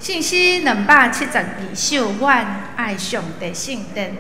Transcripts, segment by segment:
聖詩272首，阮愛上帝聖殿。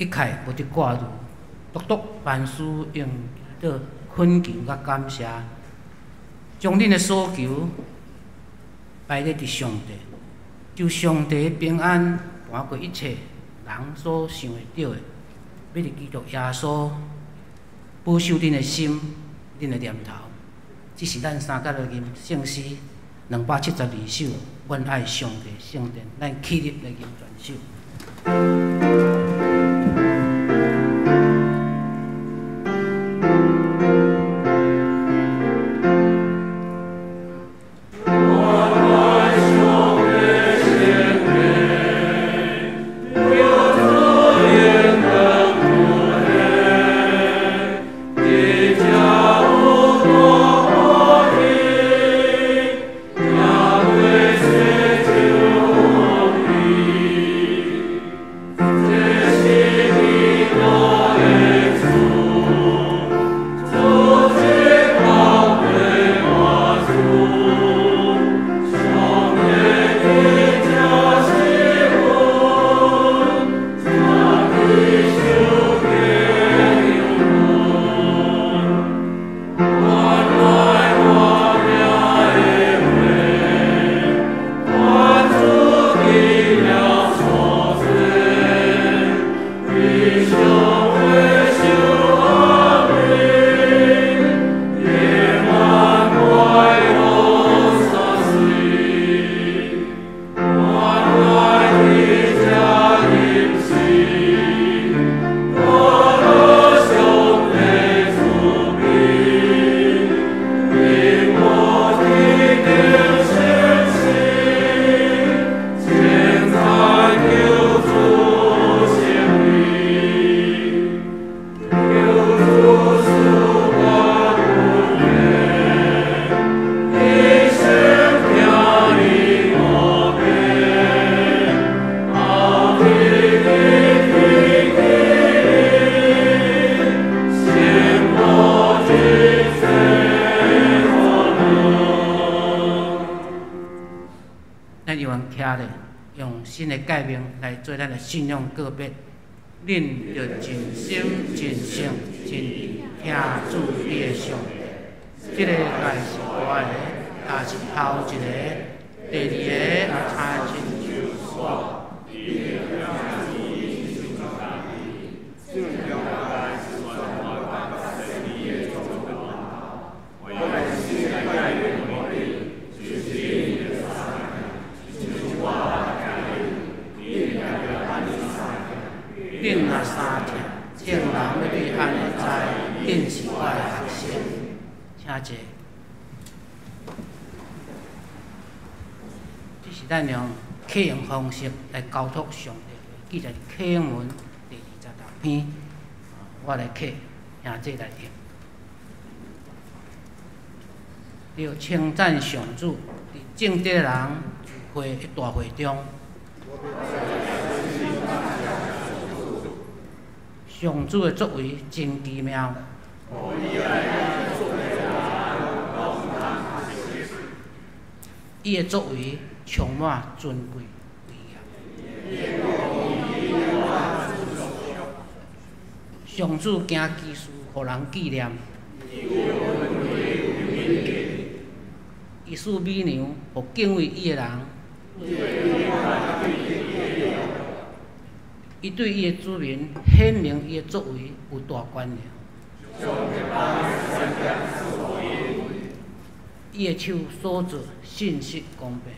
一概無得掛慮，獨獨凡事用祈禱、懇求佮感謝，將恁的所求擺咧佇上帝，就上帝的平安瞞過一切人所想會著的，欲佇基督耶穌保守恁的心、恁的念頭。這是咱三甲來吟聖詩272首，阮愛上帝聖殿，咱起立來吟全首。新的誡命來做咱的信仰告別，恁著盡心、盡性、盡意疼主你的上帝。這个誡是大的，也是頭一个；第二个也親像。恁若相疼，眾人欲對按呢知，恁是我的學生。請坐。這是咱用啟用方式來交託上帝，記載佇啟用文第26篇。我來啟，兄弟來讀。著稱讚上主，佇正直人聚會的大會中。上主的作為真奇妙，伊的作為充滿尊貴威嚴。上主行奇事，予人紀念；伊賜美糧，予敬畏伊的人。伊對伊的子民顯明伊的作為有大權能。伊的手所做信實公平，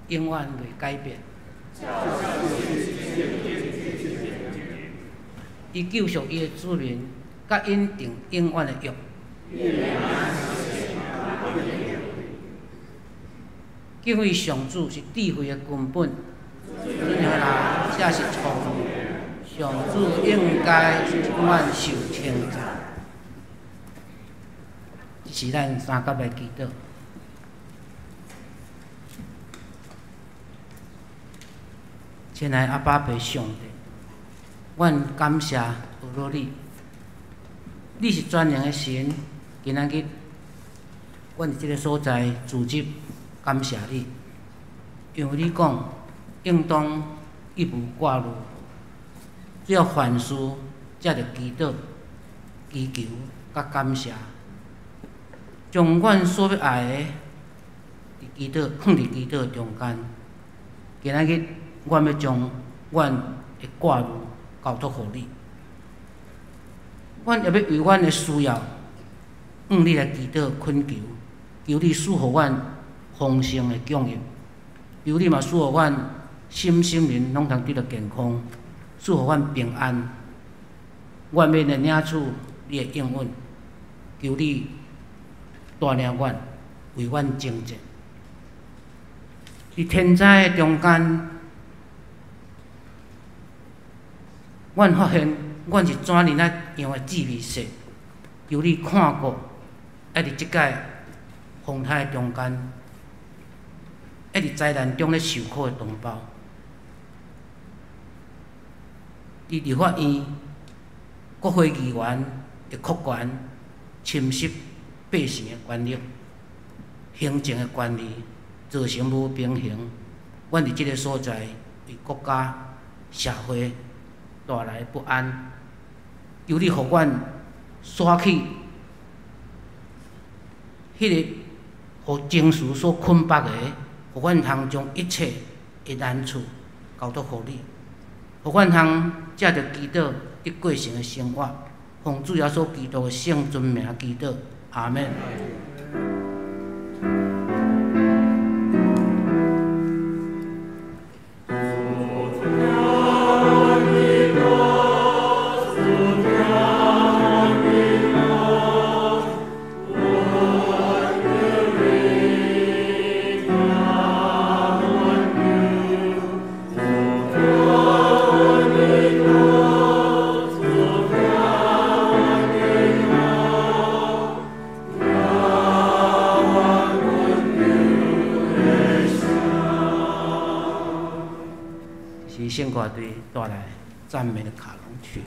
永遠袂改變。伊救贖伊的子民，佮𪜶訂永遠的約。敬畏上主是智慧的根本，怎樣人才是聰明？上主應該永遠受稱讚。這是咱三甲來祈禱。親愛阿爸父上帝，阮感謝阿羅你，你是全能的神。今仔日，阮佇這个所在聚集。感謝你，因為你講，應當一无挂虑，只要凡事藉著祈祷、祈求佮感谢，将阮所欲爱的，伫祈祷放伫祈祷中间。今仔日，阮欲将阮的挂虑交托予你，阮也欲为阮的需要，向你来祈祷恳求，求你赐予阮丰盛的供应，求你嘛赐予阮身心灵攏通得著健康，赐予阮平安。阮欲来领取你的应允，求你带领阮，为阮征战。伫天灾的中间，阮发现阮是怎尔仔样的志微细，求你看顾，犹伫这摆风灾的中间，犹伫灾难中咧受苦的同胞，伫立法院、国会议员的扩权、侵蚀百姓的权利、行政的权利，造成无平衡。阮伫这个所在为国家、社会带来不安，求你予阮煞去彼个予情绪所捆绑的，予阮通将一切的难处交托予你，予阮通藉著祈祷得过成的生活，奉主耶稣基督的圣尊名祈祷，阿们。圣歌队带来赞美的卡农曲。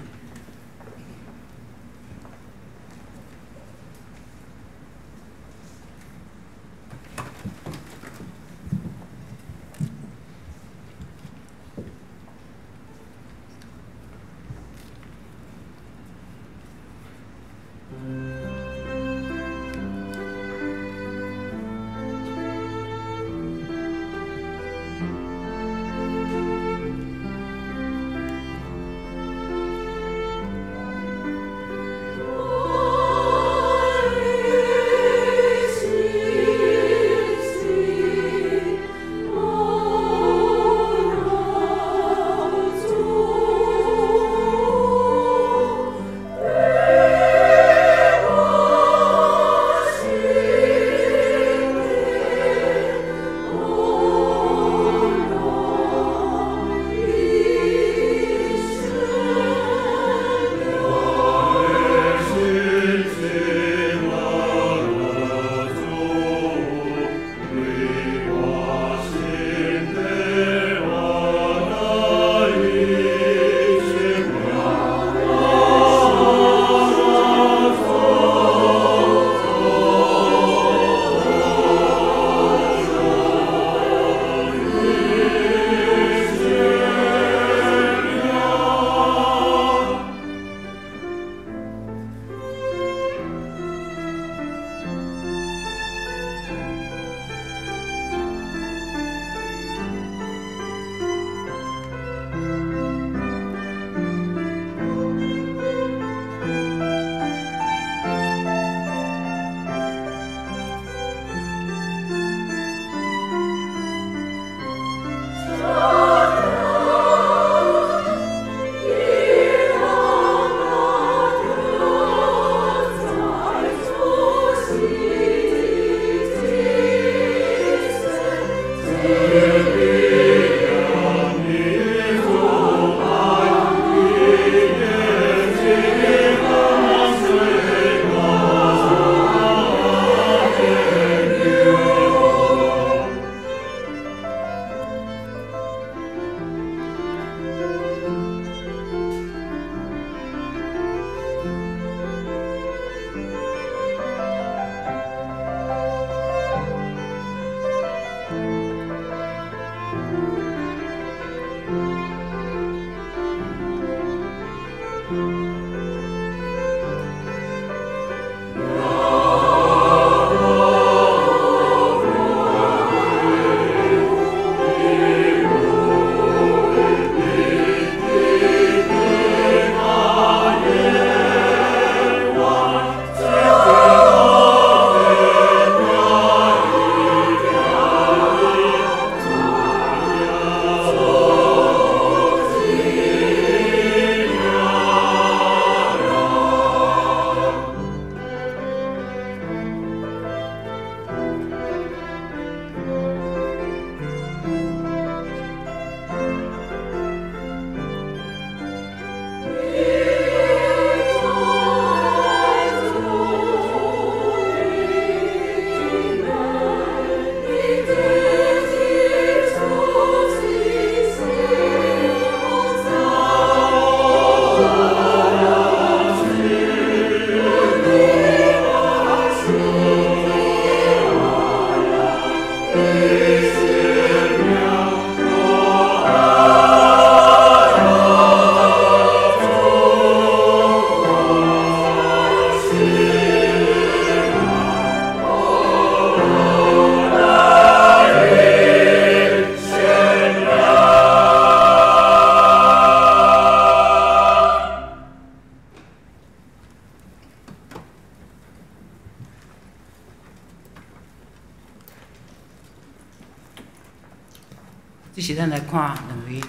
这是咱来看两位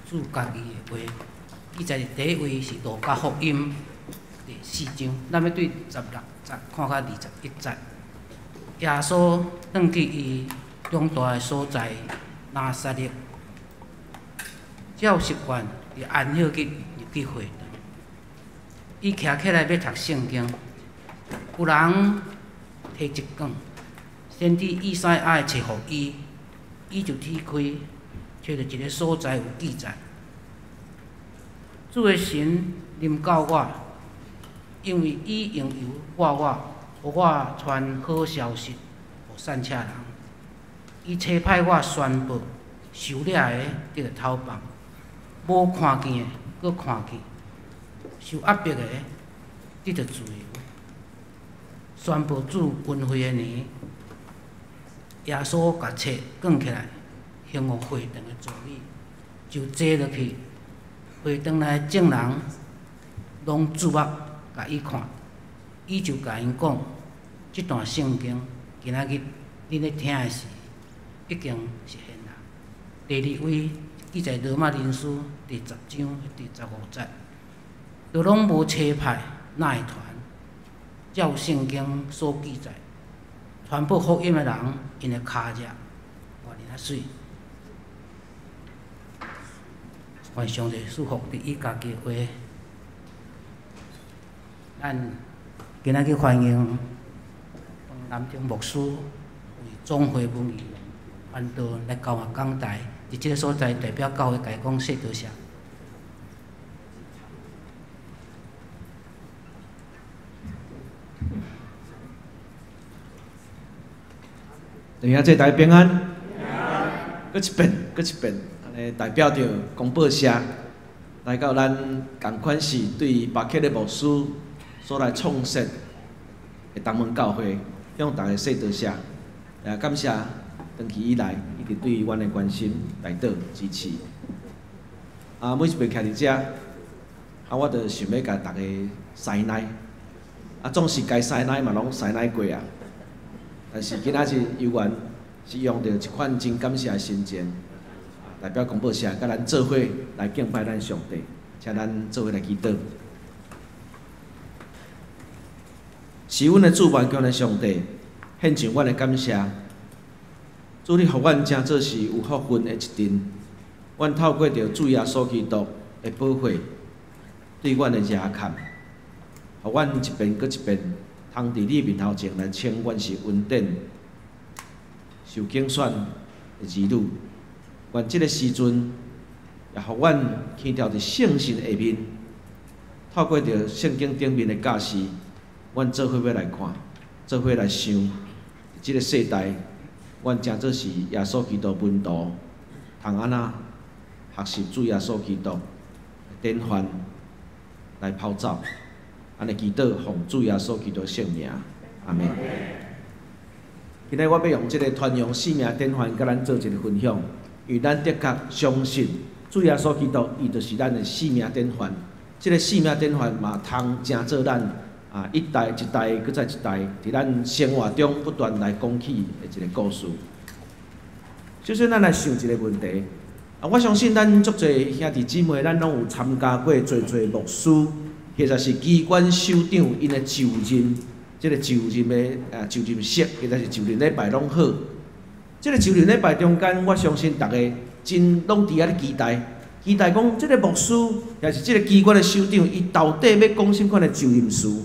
主家己的话，记载伫第一位是路加福音第四章，咱欲对十六节看到21节。耶稣转去伊长大的所在拿撒勒，照习惯伫安息日入去会堂。伊徛起来欲读圣经，有人提一卷先知以赛亚的册予伊，伊就铁开。揣著一个所在有记载，主的神临到我，因为伊用油抹我，予我传好消息予散赤人。伊差派我宣布受掠的得著释放，无看见的阁看见，受压迫的得著自由。宣布主恩惠的年，耶稣共册卷起来。还予会堂的助理，就坐落去。会堂内众人拢注目共伊看，伊就共𪜶讲：这段圣经今仔日恁咧听的时，已经实现啦。第二位记载罗马人书第十章第十五节，都拢无差派，哪会传？照圣经所记载，传播福音的人，𪜶的跤跡偌尔仔媠。愿上帝赐福伫伊家己的话。咱今仔日欢迎黄南中牧师为总会文艺传道来交换讲台，伫这个所在代表教会共伊讲说多谢。弟兄姊妹平安，阁一遍，阁一遍。代表著公报社来到咱仝款是对巴克的牧师所来创设的东门教会，向大家说多谢，也感谢长期以来一直对阮的关心、代祷、支持。啊，每一摆徛伫遮，啊，我就想欲共大家师奶，啊，总是该师奶嘛，拢师奶过啊。但是今仔日犹原是用著一款真感谢的心情。代表公报社，佮咱做伙来敬拜咱上帝，请咱做伙来祈祷。是阮的主万强的上帝，献上阮的感谢。主，你予阮成做是有福分的一阵，阮透过著主耶稣基督的宝血，对阮的遮看，予阮一遍阁一遍，通伫你面头前来称阮是恩典受拣选的儿女。愿这个时阵，也予阮徛伫圣神下面，透过著圣经顶面的教示，阮做伙欲来看，做伙来想，这个世代，阮成做是耶稣基督门徒，通按怎学习主耶稣基督典范来跑走，按呢祈祷奉主耶稣基督圣名，阿们。今日我欲用这个传扬生命典范，佮咱做一个分享。因为咱的确相信主耶稣基督，伊就是咱的生命典范。这个生命典范嘛，通成做咱啊一代一代，阁再一代，伫咱生活中不断来讲起的一个故事。首先，咱来想一个问题啊，我相信咱足济兄弟姊妹，咱拢有参加过济济牧师，或者是机关首长𪜶的就任，这个就任的啊就任式，或者是就任礼拜拢好。这个就任礼拜中间，我相信逐家真拢伫遐咧期待，期待讲这个牧师，抑是这个机关的首长，伊到底欲讲啥款的就任词？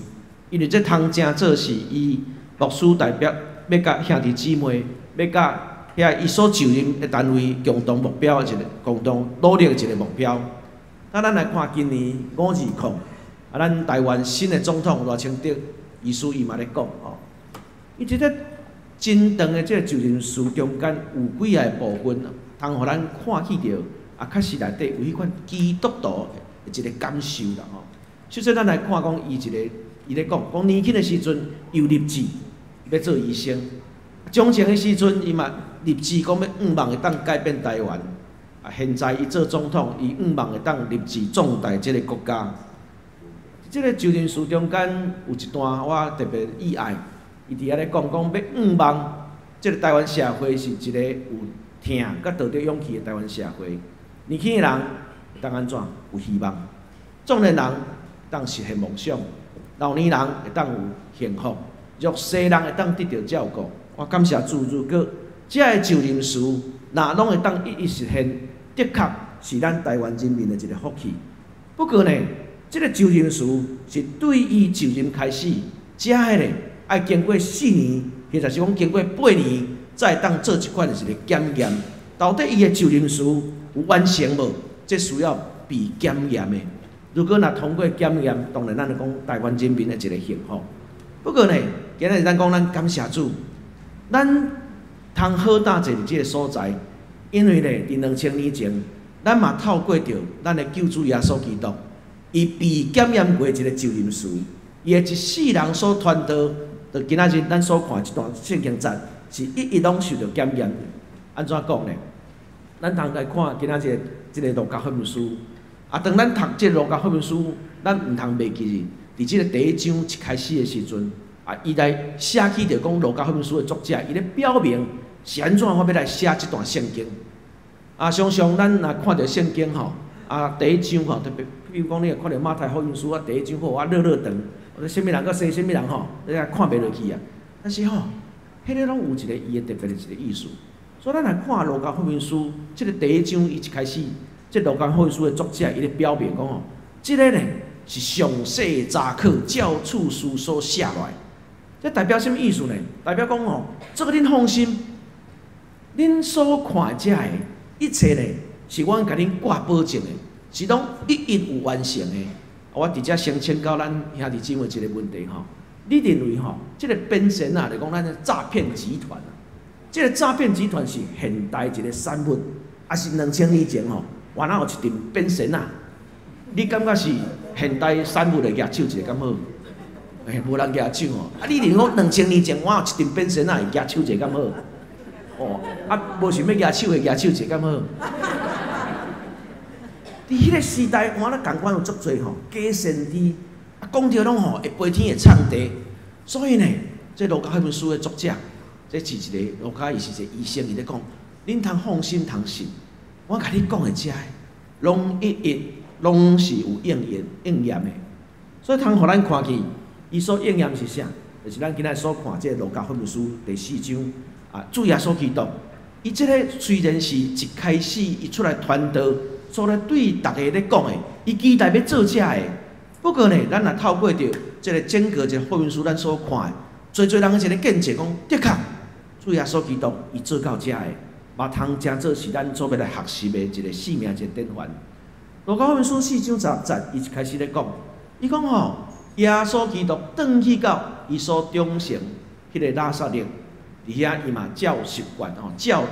因为这通成做是伊牧师代表，欲佮兄弟姊妹，欲佮遐伊所就任的单位共同目标的一个共同努力的一个目标。那咱来看今年520，啊，咱台湾新的总统赖清德医师伊嘛咧讲吼，伊这个。真長的這個就任詞中間有幾仔個部分，通予咱看見著，啊，確實內底有彼款基督徒的一個感受啦吼。首先，咱來看講伊一個，伊咧講，講年輕的時陣又立志欲做醫生，掌權的時陣伊嘛立志講欲向望會當改變台灣。啊，現在伊做總統，伊向望會當立志壯大這個國家。這個就任詞中間有一段我特別意愛，伊佇遐咧講講欲向望，這個台灣社會是一個有疼佮道德勇氣的台灣社會。年輕的人會當按怎有希望，壯年人會當實現夢想，老年人會當有幸福，弱勢人會當得著照顧。我感謝主，如果這个就任詞若攏會當一一實現，的確是咱台灣人民的一個福氣。不過呢，這個就任詞是對伊就任開始，這个呢愛經過4年，或者是講經過8年，才會當做這款的一個檢驗。到底伊的就任詞有完成無？這需要被檢驗的。如果若通過檢驗，當然咱就講台灣人民的一個幸福。不過呢，今仔日咱講咱感謝主，咱通好膽坐佇這個所在，因為呢，佇2000年前，咱嘛透過著咱的救主耶穌基督，伊被檢驗過一個就任詞，伊的一世人所傳道，到今仔日咱所看這段聖經節，是一一攏受著檢驗。按怎講呢？咱通來看今仔日這個路加福音書。啊，當咱讀這個路加福音書，咱毋通袂記佇這個第一章一開始的時陣，啊，伊來寫起著講路加福音書的作者，伊咧表明是按怎我欲來寫這段聖經。啊，常常咱若看著聖經吼，啊，第一章吼，特別比如講你若看著馬太福音書啊，第一章好啊，落落長，或者啥物人閣生啥物人吼，你也看袂落去啊。但是吼，彼個攏有一個伊的特別的一個意思。所以咱若看路加福音書，這個第一章伊一開始，這路加福音書的作者伊咧表明講吼，這個呢是詳細查考照次序所寫落來。這代表啥物意思呢？代表講吼，這個恁放心，恁所看的這个一切呢，是阮共恁掛保證的，是攏一一有完成的。我佇遮先請教咱兄弟姊妹一個問題吼，你認為吼，這個變身啊，就講咱的詐騙集團啊，這個詐騙集團是現代一個產物，抑是2000年前吼，原來有一陣變身啊？你感覺是現代產物來舉手一下敢好？欸，無人舉手吼。啊，你認為講兩千年前我有一陣變身啊，會舉手一下敢好？哦，啊，無想欲舉手的舉手一下敢好？佇彼個時代，換咧仝款有足濟吼假先知，啊，講著攏吼會飛天會藏地，所以呢，這路加福音書的作者，這是一個路加，伊是一個醫生，伊咧講，恁通放心通信，我共你講的這个，攏一一攏是有應驗應驗的，所以通予咱看見，伊所應驗是啥？就是咱今仔所看這個路加福音書第四章啊，主耶穌基督，伊這个雖然是一開始伊出來傳道，所來對逐家咧講的，伊期待欲做這个，不過呢，咱若透過著這個整個這個福音書，咱所看的，濟濟人一個見證講，的確，主耶穌基督伊做到這个，嘛通成做是咱所欲來學習的一個生命一個典範。路加福音書四章10節，伊一開始咧講，伊講吼，耶穌基督轉去到伊所長成彼個拿撒勒，佇遐伊嘛照習慣吼，照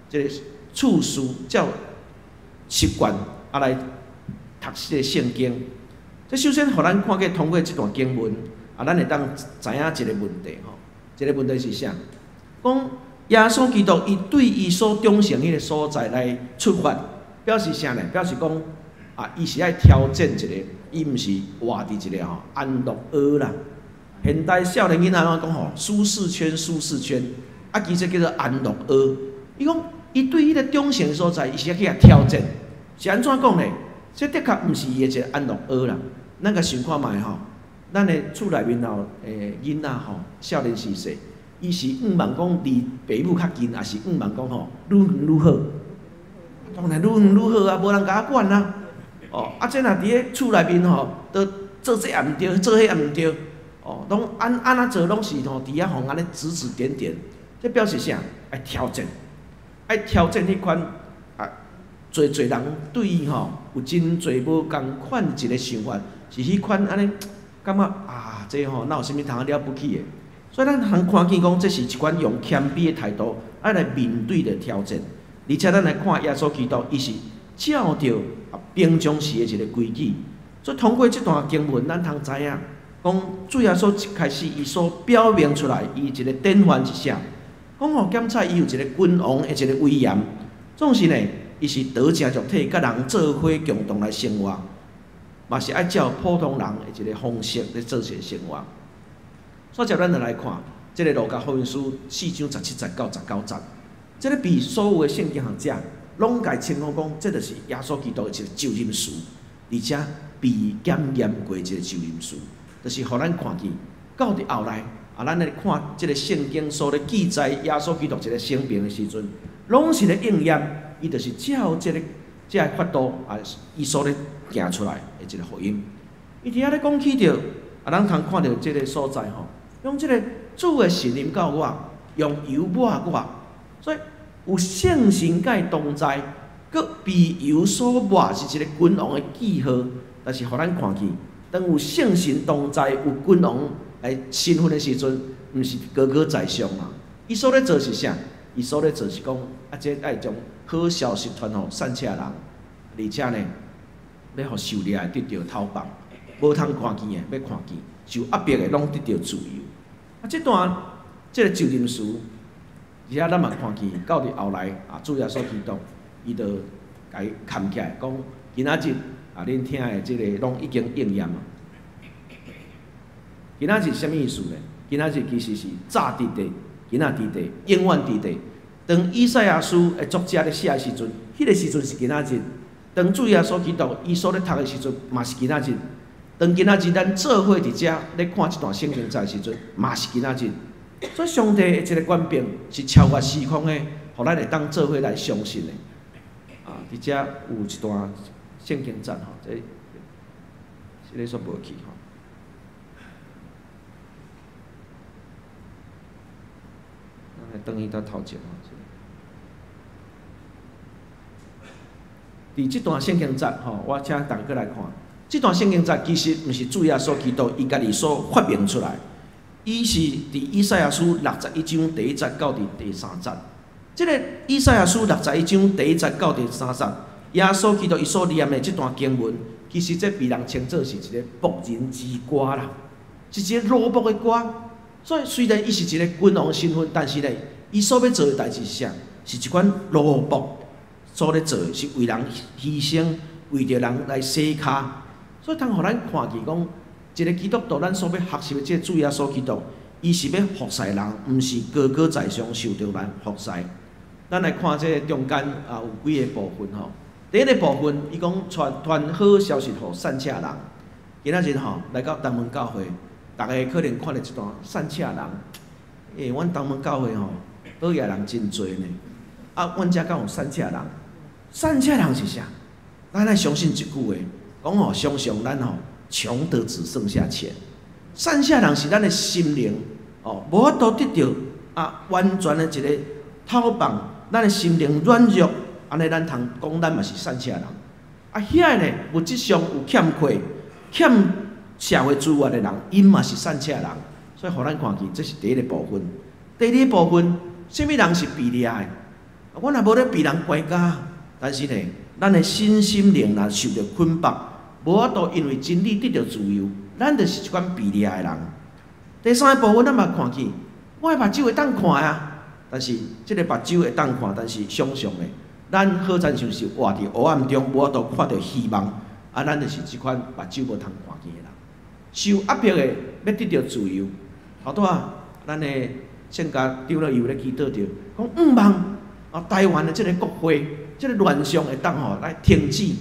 這個次序照習慣啊來讀這個聖經。這首先，予咱看見通過這段經文，啊，咱會當知影一個問題吼。這個問題是啥？講耶穌基督伊對伊所長成彼個所在來出發，表示啥呢？表示講啊，伊是愛挑戰一個，伊毋是活佇一個吼安樂窩啦。現代少年囡仔攏講吼舒適圈，舒適圈，啊，其實叫做安樂窩。伊講伊對彼個長成所在，伊是愛去共挑戰，是按怎講呢？這的確毋是伊的一個安樂窩啦。咱共想看覓吼，咱的厝內面吼，囡仔吼，少年時勢，伊是向望講離爸母較近，抑是向望講吼愈遠愈好？當然愈遠愈好啊，無人共我管啊。哦，啊，這若佇咧厝內面吼，都做這也毋對，做彼也毋對，哦，攏按按怎做攏是吼佇遐予按呢指指點點，這表示啥？愛挑戰，愛挑戰彼款啊，濟濟人對伊吼有真濟無仝款一個想法，是彼款按呢感覺啊，這吼哪有啥物通了不起的？所以咱通看見講，這是一款用謙卑的態度，愛來面對著挑戰。而且咱來看耶穌基督，伊是照著平常時的一个規矩。所以通過這段經文，咱通知影，講主耶穌一開始伊所表明出來，伊一个典範是啥？講予檢查伊有一个君王的一个威嚴，總是呢，伊是道成肉體，佮人做伙共同來生活，嘛是愛照普通人的一个方式咧做一个生活。所以，咱就來看這个路加福音書4章17節到19節，這个被所有的聖經學者攏共稱呼講，這就是耶穌基督的一个就任詞，而且被檢驗過一个就任詞，就是予咱看見到佇後來啊，咱咧看這个聖經所咧記載耶穌基督一个生平的時陣，攏是咧應驗，伊就是照這个法度啊，伊所咧行出來的一个福音。伊佇遐咧講起著啊，咱通看著這个所在吼。用這个主的神臨到我，用油抹我，所以有聖神佮伊同在，閣被油所抹是一个君王的記號。但是予咱看見，當有聖神同在、有君王來身份的時陣，毋是高高在上啊。伊所咧做是啥？伊所咧做是講，啊，這愛將好消息傳予散赤人，而且呢，欲予受掠的得著透放，無通看見的欲看見，受壓迫的攏得著自由。啊，這段這个就任詞，而且咱嘛看見，到佇後來啊，主耶穌基督，伊就共伊牽起來，講今仔日啊，恁聽的這个攏已經應驗啊。今仔日啥物意思呢？今仔日其實是早佇地，今仔佇地，永遠佇地。當以賽亞書的作者咧寫的時陣，彼個時陣是今仔日；當主耶穌基督伊所咧讀的時陣，嘛是今仔日。當今仔日咱做伙佇遮咧看這段聖經節的時陣，嘛是今仔日。所以上帝的一个權柄是超越時空的，予咱會當做伙來相信的。啊，佇遮有一段聖經節吼，這這个煞無去吼。咱來轉去到頭前吼。佇這段聖經節吼，我請大家閣來看。這段聖經節其實毋是主耶穌基督伊家己所發明出來，伊是佇以賽亞書61章第1節到佇第3節。這个以賽亞書61章第1節到第3節，耶穌基督伊所念的這段經文，其實這被人稱做是一个僕人之歌啦，是一个奴僕的歌。所以雖然伊是一个君王身份，但是呢，伊所欲做的代誌是啥？是一款奴僕所咧做的，是為人犧牲，為著人來洗跤。所以通予咱看見講，一个基督徒，咱所欲學習的這个主耶穌基督，伊是欲服侍人，毋是高高在上受著人服侍。咱來看這个中間啊，有幾个部分吼。第一个部分，伊講傳傳好消息予散赤人。今仔日吼來到東門教會，逐家可能看著一段散赤人。欸，阮東門教會吼，倒野人真濟呢。啊，阮遮敢有散赤人？散赤人是啥？咱愛相信一句話。講吼，常常咱吼窮得只剩下錢。散赤人是咱的心靈哦，無法度得著啊完全的一个透放，咱的心靈軟弱，按呢咱通講咱嘛是散赤人。啊，遐个呢物質上有欠缺、欠社會資源的人，𪜶嘛是散赤人。所以，予咱看見，這是第一个部分。第二个部分，啥物人是被掠的？阮也無咧被人關監，但是呢，咱的身心靈若受著捆綁，無法度因為真理得著自由，咱就是這款被掠的人。第三个部分，咱嘛看見，我的目睭會當看啊，但是這个目睭會當看，但是常常的，咱好親像是活佇黑暗中，無法度看著希望，啊，咱就是這款目睭無通看見的人。受壓迫的欲得著自由，頭拄仔咱的聖家長老伊有咧祈禱著，講向望啊，台灣的這个國會，這个亂象會當吼來停止。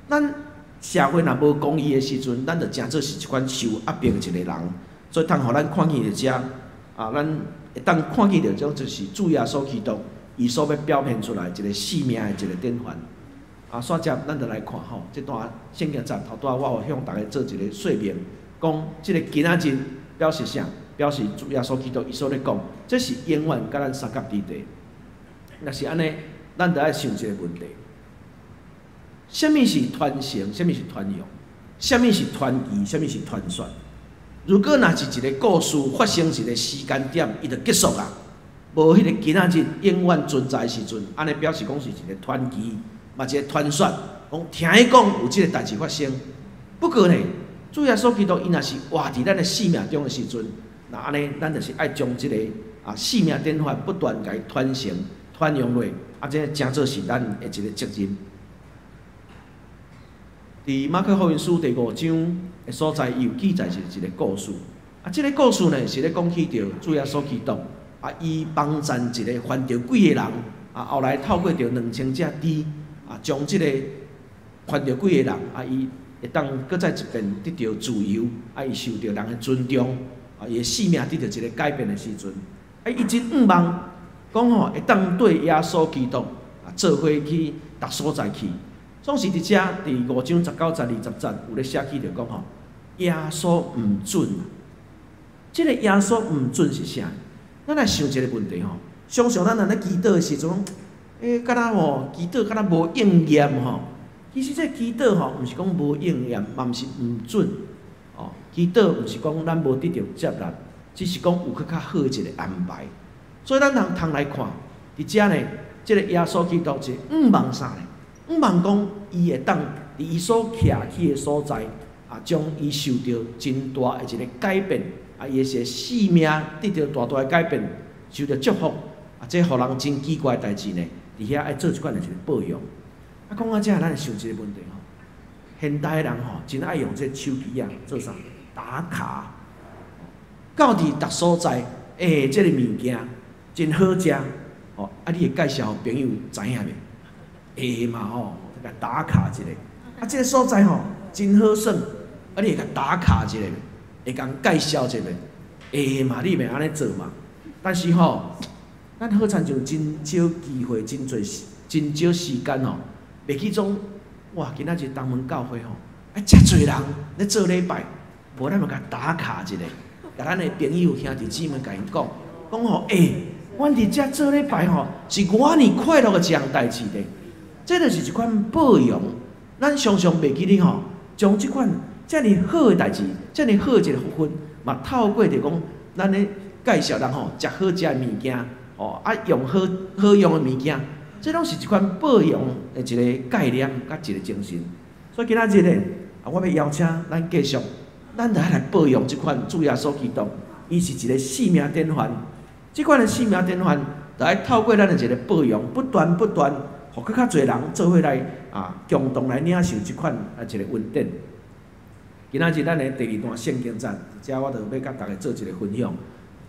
咱社會若無公義的時陣，咱就誠做是一款受壓迫的一个人。所以通予咱看見佇遮啊，咱會當看見著種就是主耶穌基督伊所欲表現出來一个生命的一个典範。啊，煞接咱就來看吼，這段聖經節頭拄仔我有向大家做一个說明，講這个今仔日表示啥？表示主耶穌基督伊所咧講，這是永遠佮咱相佮佇地。若是按呢，咱就愛想一个問題：啥物是傳承？啥物是傳揚？啥物是傳奇？啥物是傳說？如果若是一个故事發生一個時間點，伊就結束啊，無彼個今仔日永遠存在的時陣，按呢表示講是一個傳奇，嘛一個傳說，講聽伊講有這個代誌發生。不過呢，主耶穌基督伊若是活佇咱的生命中的時陣，那按呢，咱就是愛將這個生命典範不斷共伊傳承、傳揚落，啊，這誠做是咱的一個責任。佇馬可福音書第五章的所在，伊有記載是一個故事。啊，這個故事呢，是咧講起著主耶穌基督，啊，伊幫贊一個犯著鬼的人，啊，後來透過著2000隻豬，啊，將這個犯著鬼的人，啊，伊會當閣再一遍得著自由，啊，伊受著人的尊重，啊，伊的生命得著一個改變的時陣，啊，伊真向望，講吼會當綴耶穌基督啊，做伙去逐所在去。總是佇遮，佇五章19節、20節有咧寫起著講吼，耶穌毋准。這個耶穌毋准是啥？咱來想一個問題吼，常常咱若咧祈禱的時陣，欸，敢若吼祈禱敢若無應驗吼。其實這祈禱吼，毋是講無應驗，嘛毋是毋准。哦，祈禱毋是講咱無得著接納，只是講有閣較好的一個安排。所以咱通通來看，佇遮呢，這個耶穌基督是向望啥呢？向望講，伊會當佇伊所徛去的所在，啊，將伊受著真大的一個改變，啊，伊的一個生命得著大大的改變，受著祝福，啊，這予人真奇怪的代誌呢，佇遐愛做這款的一個報應。啊，講到遮，咱會想一個問題吼，現代人吼真愛用這手機啊做啥？打卡。到佇逐所在，欸，這個物件真好食，哦，啊，你會介紹予朋友知影袂？會嘛吼，共打卡一下。啊，這個所在吼真好耍，啊，你會共打卡一下，會共介紹一下，會嘛？你會按呢做嘛？但是吼，咱好親像真少機會，真濟真少時間吼，袂去總哇！今仔日東門教會吼，啊，遮濟人咧做禮拜，無咱嘛共打卡一下，共咱的朋友兄弟姊妹共𪜶講，講吼，欸，阮佇遮做禮拜吼，是偌爾快樂的一項代誌咧。這就是一款報揚，咱常常袂記得吼，將這款遮爾好的代誌，遮爾好的一個福分，嘛透過著講，咱咧介紹人吼，食好食的物件，吼啊用好好用的物件，這攏是一款報揚的一個概念佮一個精神。所以今仔日咧，啊，我欲邀請咱繼續，咱著愛來報揚這款主耶穌基督，伊是一個生命典範。這款的生命典範，著愛透過咱的一個報揚，不斷不斷。予閣較濟人做伙來啊，共同來領受這款啊一個恩典。今仔日咱的第二段聖經節，遮我就欲佮大家做一個分享。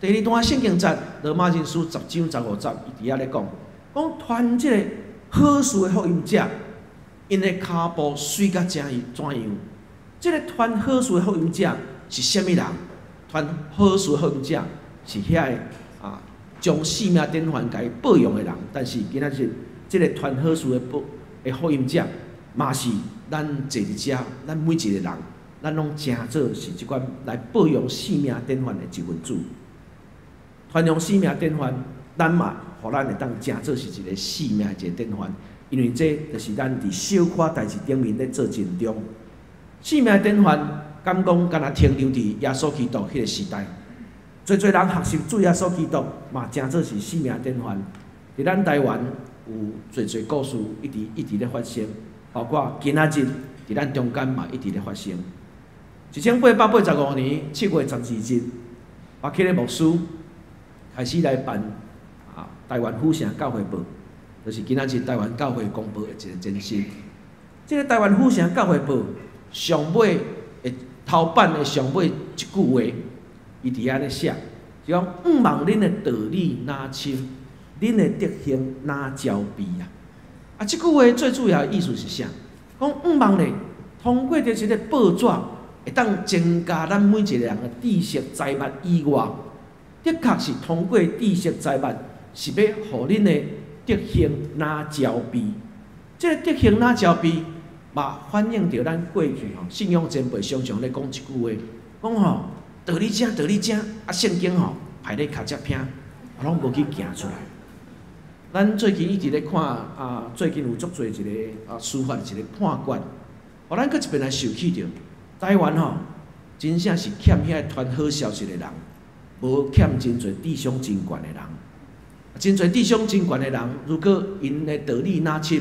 第二段聖經節，羅馬人書10章15節，伊佇遐咧講，講傳這個好事的福音者，𪜶的跤步媠甲怎樣？這個傳好事的福音者是啥物人？傳好事的福音者是遐个啊，將生命典範共伊報揚的人。但是今仔日，這個傳好事的報的福音者，嘛是咱坐佇遮，咱每一個人，咱攏誠做是這款來報揚生命典範的一份子。傳揚生命典範，咱嘛，予咱會當誠做是一個生命的一個典範，因為這就是咱佇小可代誌頂面咧做盡忠。生命典範，敢講敢若停留佇耶穌基督彼個時代，濟濟人學習主耶穌基督，嘛誠做是生命典範。佇咱台灣，有濟濟故事一直一直咧發生，包括今仔日佇咱中間嘛一直咧發生。1885年7月12日，巴克禮牧師開始來辦啊台灣府城教會報，就是今仔日台灣教會公報的一個前身。這個台灣府城教會報上尾的頭版的上尾一句話，伊佇遐咧寫，是講向望恁的道理若深，恁的德行若焦備啊！啊，這句話最主要的意思是啥？講向望咧，通過著這個報紙，會當增加咱每一個人的知識財物以外，的確是通過知識財物，是欲予恁的德行若焦備。這個德行若焦備，嘛反映著咱過去吼信仰前輩常常咧講一句話，講吼道理正，道理正，啊聖經吼排咧跤跡偏，啊攏無去行出來。咱最近一直咧看啊，最近有足濟一個啊司法一個判決，予咱閣一遍來想起著，台灣吼真正是欠遐個傳好消息的人，無欠真濟智商真懸的人。真濟智商真懸的人，如果𪜶的道理若深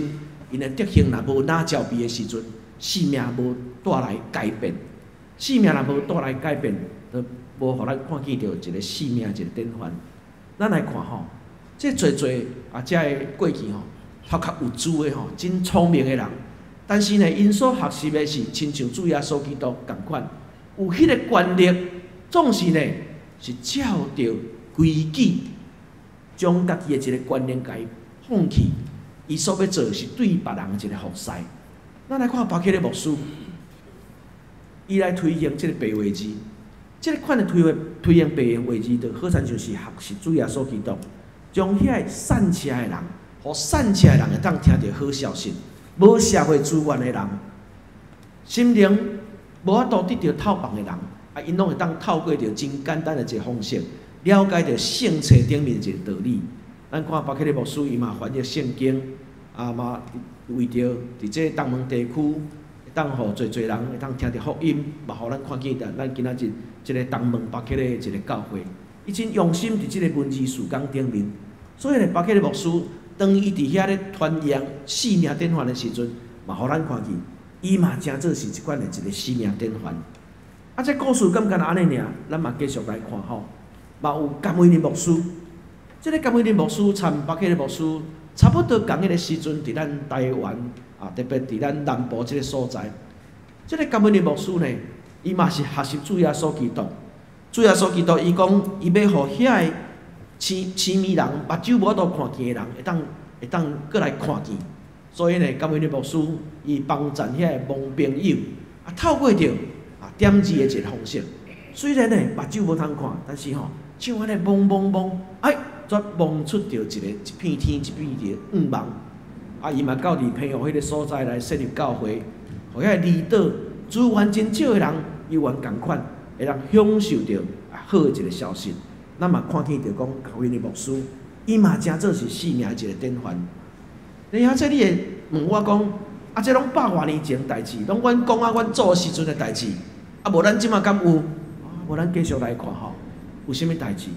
，𪜶的德行若無若招備的時陣，性命無帶來改變，性命若無帶來改變，就無予咱看見著一個性命一個典範。咱來看吼，這濟濟啊，遮个過去吼，頭殼有知的吼，真聰明的人，但是呢，𪜶所學習的是親像主耶穌基督仝款，有彼个權力，總是呢是照著規矩，將家己的一个觀念共伊放棄，伊所欲做是對別人一个服侍。咱來看巴克禮牧師，伊來推行這个白話字，這个款的推行白話字，就好親像是學習主耶穌基督，將遐个散赤的人，予散赤的人會當聽著好消息，無社會資源的人，心靈無法度得著透放的人，啊，𪜶攏會當透過著真簡單的一个方式，了解著聖冊頂面一个道理。咱看巴克禮牧師，伊嘛翻譯聖經，啊嘛為著佇這東門地區，會當予濟濟人會當聽著福音，嘛予咱看見著咱今仔日這个東門巴克禮的一个教會，伊真用心佇這个文字事工頂面。所以呢，巴克禮牧師當伊佇遐咧傳揚性命典範的時陣，嘛予咱看見，伊嘛誠做是這款的一个性命典範。啊，這故事敢干焦按呢爾，咱嘛繼續來看吼。嘛有甘維林牧師，這个甘維林牧師參巴克禮牧師差不多仝彼个時陣，佇咱台灣啊，特別佇咱南部這个所在，這个甘維林牧師呢，伊嘛是學習主耶穌基督。主耶穌基督，伊講伊欲予遐個痴痴盲人，目睭無法度看見的人，會當閣來看見。所以呢，甘維林牧師伊幫贊遐个盲朋友，啊，透過著啊點字的一个方式，雖然呢目睭無通看，但是吼，像按呢摸摸摸，哎，煞摸出著一个一片天，一片一個願望。啊，伊嘛到佇澎湖彼个所在來設立教會，予遐個離島資源真少的人，猶原仝款會當享受著啊好的一個消息。咱嘛看見著講，甘維林牧師，伊嘛誠做是性命一個典範。然後這你會問我講，啊，這攏百外年前代誌，攏阮講啊，阮祖時陣的代誌，啊，無咱這馬敢有？無咱繼續來看吼，有啥物代誌？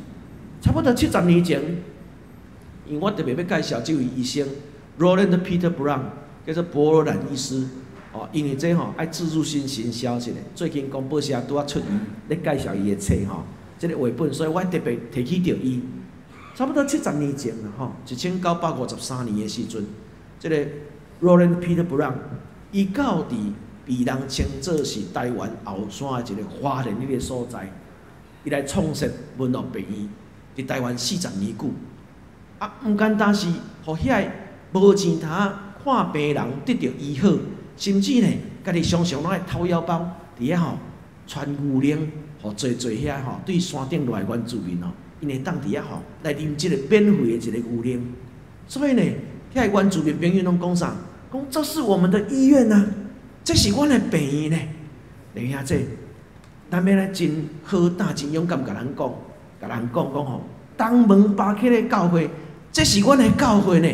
差不多70年前，因為我特別欲介紹這位醫生，Roland Peter Brown，叫做博羅蘭醫師。哦，因為這吼愛置入性行銷一下，最近公報社拄仔出伊咧介紹伊的冊吼，這个繪本，所以我特別提起著伊。差不多七十年前啦，吼，1953年的時陣，這个 Roland Peter Brown，伊到佇被人稱做是台灣後山的一個花蓮彼个所在，伊來創設門諾病院，佇台灣40年久。啊，毋簡單是予遐個無錢通看病人得著醫好，甚至呢，家己常常攏愛掏腰包，佇遐吼傳牛奶，予濟濟遐吼對山頂落來原住民吼，𪜶會當佇遐吼來啉這個免費的一個牛奶。所以呢，遐個原住民朋友攏講啥？講這是我們的醫院啊，這是阮的病院呢。弟兄姊，咱欲來真好膽、真勇敢，共人講，共人講講吼，東門巴克禮教會，這是阮的教會呢。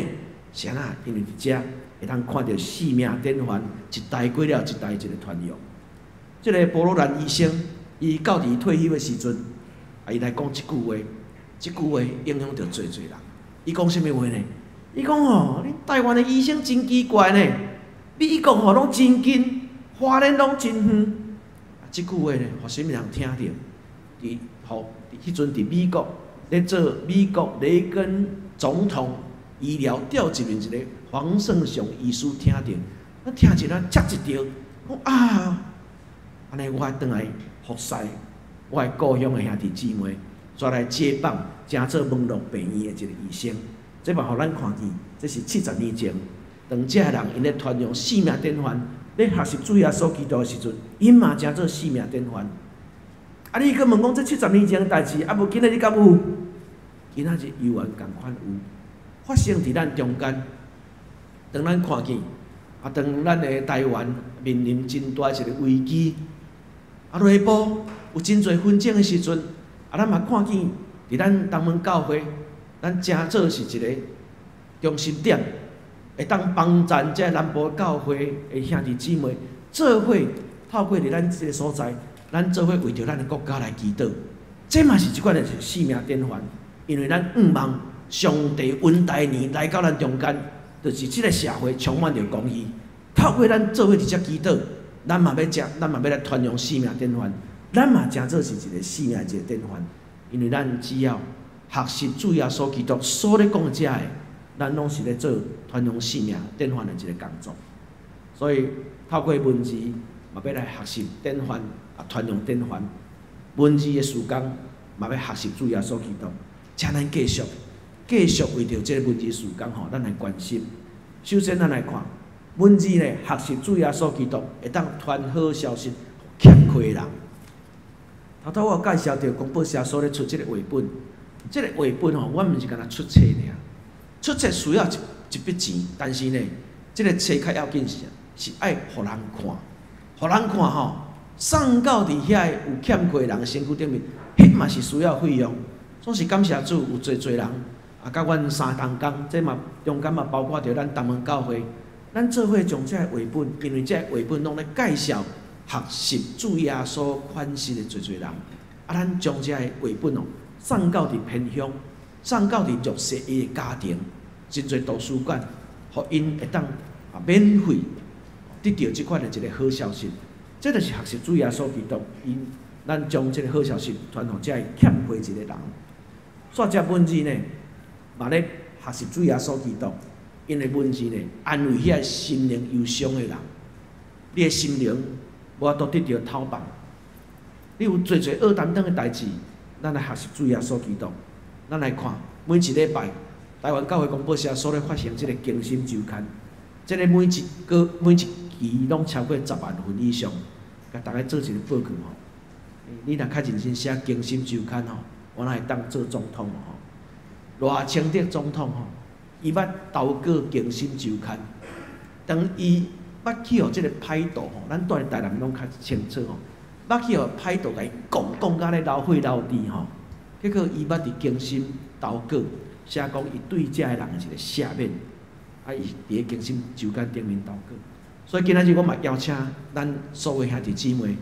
是按怎？因為佇遮會當看著性命典範，一代過了一代一個傳揚。這个波羅蘭醫生，伊到佇退休的時陣，啊，伊來講這句話，這句話影響著濟濟人。伊講啥物話呢？伊講吼，恁台灣的醫生真奇怪呢，美國吼攏真近，花蓮攏真遠。啊，這句話呢，予啥物人聽著？佇予彼陣佇美國咧做美國雷根總統醫療召集人一个黃勝雄醫師聽著，我聽一下，觸一著，講啊，按呢我愛轉來服侍我的故鄉的兄弟姊妹，煞來接棒，成做門諾病院的一個醫生。這嘛予咱看見，這是七十年前，當這个人𪜶咧傳揚性命典範，咧學習主耶穌基督的時陣，𪜶嘛成做性命典範。啊，你閣問講這七十年前的代誌，啊無今仔日敢有？今仔日猶原仝款有，發生佇咱中間。當咱看見，啊，當咱的台灣面臨真大一個危機，啊，內部有真濟紛爭的時陣，啊，咱嘛看見佇咱東門教會，咱誠做是一個中心點，會當幫贊這南部教會的兄弟姊妹，做伙透過佇咱這个所在，咱做伙為著咱的國家來祈禱，這嘛是一款的生命典範。因為咱向望上帝恩大年來到咱中間，就是這个社會充滿著公義。透過咱做伙佇遮祈禱，咱嘛欲食，咱嘛欲來傳揚生命典範，咱嘛誠做是一个生命一个典範。因為咱只要學習主耶穌基督所咧講的這个，咱攏是咧做傳揚生命典範的一个工作。所以透過文字嘛欲來學習典範，啊傳揚典範。文字的事工嘛欲學習主耶穌基督。請咱繼續繼續為著這个文字事工吼，咱來關心。首先，咱來看文字呢，學習主耶穌基督會當傳好消息，予欠缺的人。頭拄我有介紹著公報社所咧出這个繪本，這个繪本吼，阮毋是干焦出冊爾，出冊需要一筆錢，但是呢，這个冊較要緊是啥？是愛予人看，予人看吼，送到佇遐个有欠缺的人身軀頂面，彼嘛是需要費用。總是感謝主，有濟濟人啊，佮阮三同工，這嘛中間嘛包括著咱東門教會，咱做伙將這个繪本，因為這个繪本攏咧介紹學習主耶穌款式的濟濟人，啊，咱將這个繪本哦送到佇偏鄉，送到佇弱勢伊的家庭，真濟圖書館，予𪜶會當啊免費得著這款的一个好消息。這就是學習主耶穌基督，𪜶咱將這个好消息傳予這个欠缺一个人。煞這文字呢，嘛咧學習主耶穌基督，𪜶的文字呢，安慰遐心靈憂傷的人。你的心靈無法度得著透放，你有濟濟僫擔當的代誌，咱來學習主耶穌基督。咱來看每一禮拜，台灣教會公報社所咧發行這个更新週刊，這个每一個每一期攏超過10萬份以上，共大家做一个報告吼。你若較認真寫更新週刊吼，我哪會當做總統吼？賴清德總統吼，伊捌投過更新週刊，當伊捌去予這个歹徒吼，咱住佇台南攏較清楚吼，捌去予歹徒共伊講講甲咧流血流滴吼，結果伊捌佇更新投稿，寫講伊對這个人的一个赦免，啊，伊佇咧更新週刊頂面投稿。所以今仔日我嘛邀請咱所有兄弟姊妹，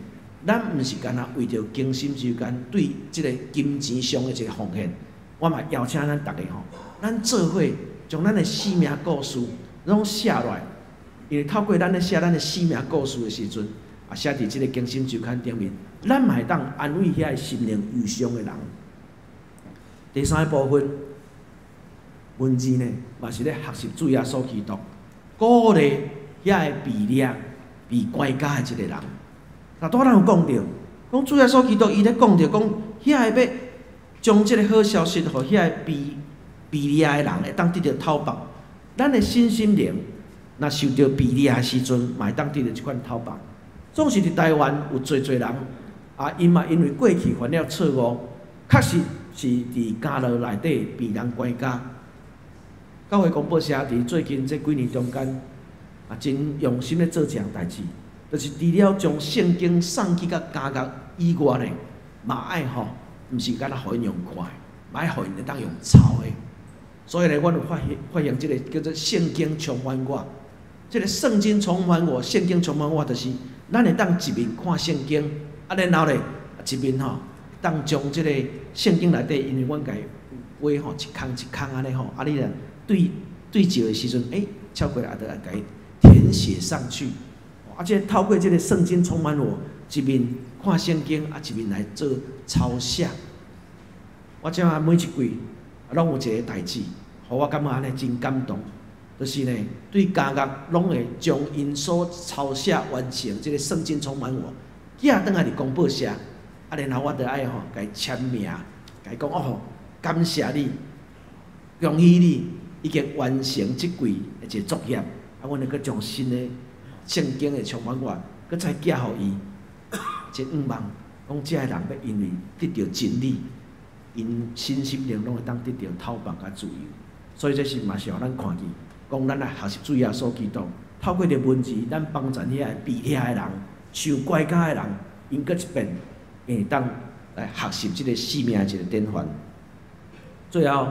咱毋是干焦為著更新週刊對這个金錢上的一個奉獻，我嘛邀請咱逐家吼，咱做伙將咱的生命故事攏寫落來，因為透過咱咧寫咱的生命故事的時陣，啊，寫佇這个更新週刊頂面，咱嘛會當安慰遐個心靈憂傷的人。第三个部分，文字呢，嘛是咧學習主耶穌基督，鼓勵遐个被掠、被關監的這个人。若拄仔咱有講著，講主耶穌基督伊咧講著講，遐个欲將這个好消息，予遐个被掠的人會當得著透放。咱的身心靈若受著被掠的時陣，嘛會當得著這款透放。總是佇台灣有濟濟人，啊，𪜶嘛因為過去犯了錯誤，確實是佇監牢內底被人關監。教會公報社佇最近這幾年中間，啊，真用心咧做這項代誌，就是除了將聖經送去到監獄以外呢，嘛愛吼，毋是干焦予𪜶用看的，嘛愛予𪜶會當用抄的。所以呢，阮有發現這个叫做聖經充滿我，這个聖經充滿我，聖經充滿我，就是咱會當一面看聖經，啊，然後咧一面吼，當將這个聖經內底，因為阮共伊畫吼一空一空按呢吼，啊，你若對對照的時陣，超過來就會共伊填寫上去。啊，這透過這个聖經充滿我，一面看聖經，啊，一面來做抄寫。我這馬每一季攏有一个代誌，予我感覺按呢真感動，就是呢，對監獄攏會將𪜶所抄寫完成這个聖經充滿我，寄轉來佇公報社，啊，然後我就愛吼共伊簽名，共伊講哦，感謝你，恭喜你已經完成這季的一個作業，啊，阮會閣將新的聖經的充滿我，閣再寄予伊，真向望講這个人欲因為得著真理，𪜶身心靈攏會當得著透放佮自由，所以這是嘛是予咱看見，講咱來學習主耶穌基督，透過著文字，咱幫助遐個被掠的人、受關監的人，𪜶閣一遍會當來學習這個生命的一個典範。最後，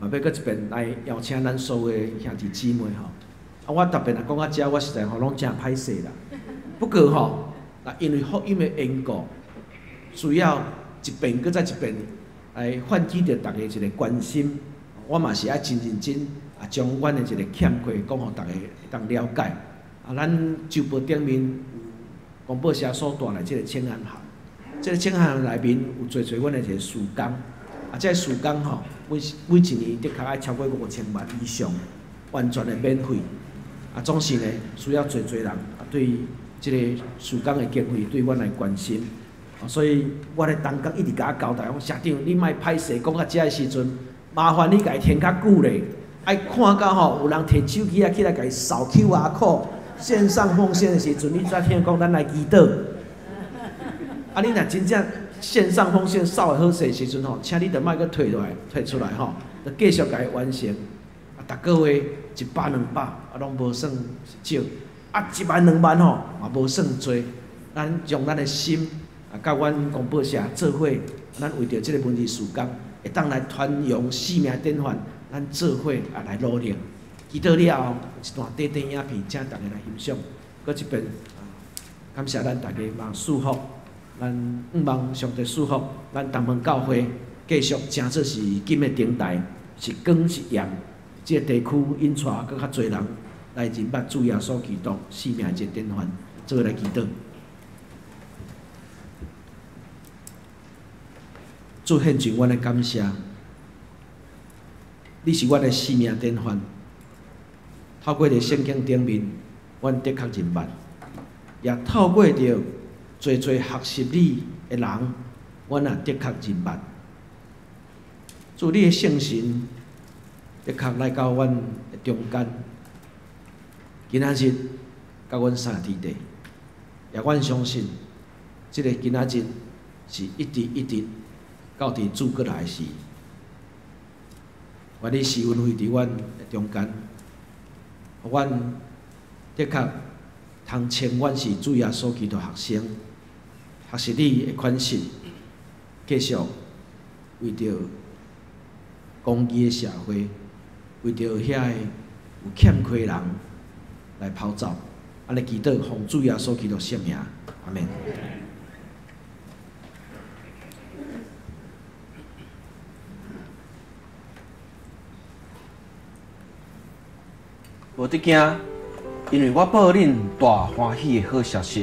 嘛欲閣一遍來邀請咱所有的兄弟姊妹吼。啊，我特別若講到遮，我實在吼攏誠歹勢啦。不過吼，啊，因為福音的緣故，需要一遍閣再一遍來喚起著大家一个關心。我嘛是愛真認真啊，將阮的一个欠缺講予大家會當了解。啊，咱周報頂面有公報社所帶來這个請安函，這个請安函內面有濟濟阮的一个事工。啊，這个事工吼，每每一年的確愛超過5000萬以上，完全的免費。啊，總是呢，需要濟濟人啊，對這个事工的經費對阮來關心。所以我咧同工一直共我交代講，社長，你莫歹勢講到遮的時陣，麻煩你共伊停較久咧，愛看到吼有人提手機仔起來共伊掃 QR code，線上奉獻的時陣，你才聽講咱來祈禱。啊，你若真正線上奉獻掃會好勢的時陣吼，請你著莫閣退落來，退出來吼，著繼續共伊完成。啊，逐个月100200啊，攏無算少，啊，1萬2萬吼嘛無算濟。咱將咱的心啊，佮阮公報社做伙，咱為著這个文字事工，會當來傳揚生命典範，咱做伙啊來努力。祈禱了後，一段短短影片，請大家來欣賞。閣一遍，感謝咱大家嘛祝福，咱向望上帝祝福，咱東門教會繼續成做是金的燈台，是光是鹽，這个地區引帶閣較濟人來認捌主耶穌基督生命這个典範，做伙來祈禱。主獻上阮的感謝，你是阮的生命典範。透過佇聖經頂面，阮的確認捌，也透過著濟濟學習你的人，阮也的確認捌。主，你的聖神的確來到阮的中間，今仔日佮阮相佇底，也阮相信，這个今仔日是一直一直到佇主閣來時，願你施恩惠佇阮的中間，予阮的確通稱阮是主耶穌基督學生，學習你的款式，繼續為著公義的社會，為著遐个有欠缺的人來跑走。按呢祈禱，奉主耶穌基督聖名，阿們。無得驚，因為我報恁大歡喜的好消息，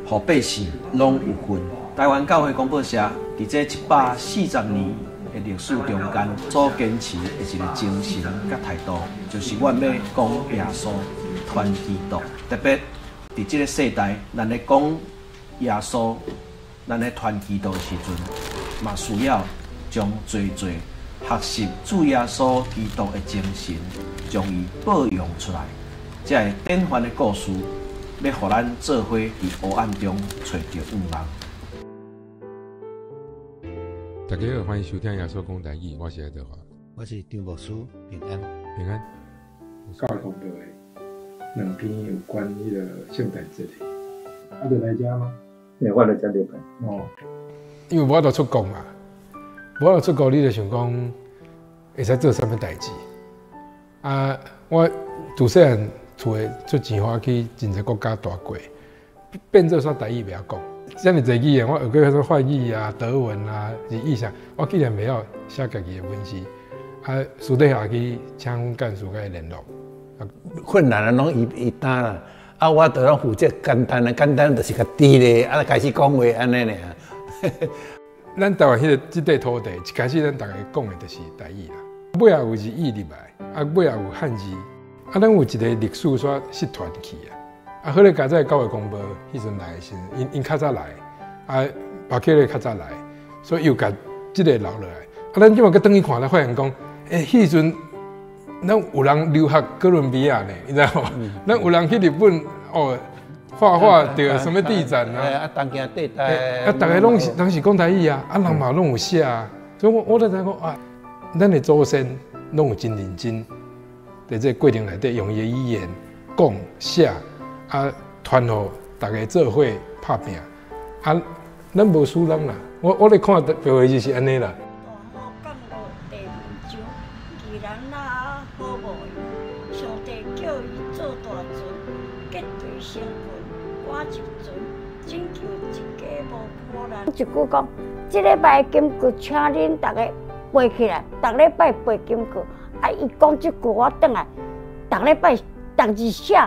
予百姓攏有份。台灣教會公報社佇這140年的歷史中間，所堅持的一个精神佮態度，就是阮欲講耶穌，傳基督。特別佇這个世代，咱咧講耶穌，咱咧傳基督的時陣，嘛需要將濟濟學習主耶穌基督的精神，將伊報揚出來，才會典範的故事，欲予咱做伙佇黑暗中揣著向望。大家好，歡迎收聽耶穌講台語，我是愛德華，我是張牧師，平安，平安。教會公報的兩篇有關彼个聖誕節的，啊，就來遮嗎？對，我來遮禮拜。哦，因為無法度出國嘛，無法度出國，你就想講會使做啥物代誌？啊，我自細漢厝的出錢予我去真濟國家蹛過，變做煞台語袂曉講。遮爾濟語言，我學過啥物法語啊、德文啊、日語啥，我竟然袂曉寫家己的文字。啊，私底下去請阮幹事共伊聯絡。困難啊，攏伊伊擔啦。啊，我就攏負責簡單的，簡單就是較低咧，啊，開始講話按呢爾。咱台灣彼个這塊土地，一開始咱逐家講的就是台語啦。尾仔有日語入來，啊，尾仔有漢字，啊，咱有一个歷史煞失傳去啊。啊，好咧，佳哉教會公報彼陣來的時陣，𪜶較早來，啊，巴克咧較早來，所以又共這个留落來。啊，咱這馬閣轉去看，才發現講，欸，彼陣咱有人留學哥倫比亞呢，你知無？咱有人去日本哦，畫畫著啥物地展啊？啊，東京地帶。啊，逐家攏是攏是講台語啊，啊，人嘛攏有寫啊，所以我我就知影講啊，咱的祖先攏有真認真，佇這個過程內底用伊的語言講寫。啊，傳予逐家做伙拍拚，啊，咱無輸人啦。我咧看白話字是按呢啦。大雨降落地面上，義人若好無用，上帝叫伊做大船，結隊成群，趕入船，拯救一家無可能。一句講，這禮拜的金句，請恁逐家背起來，逐禮拜背金句。啊，伊講這句，我轉來，逐禮拜逐日寫，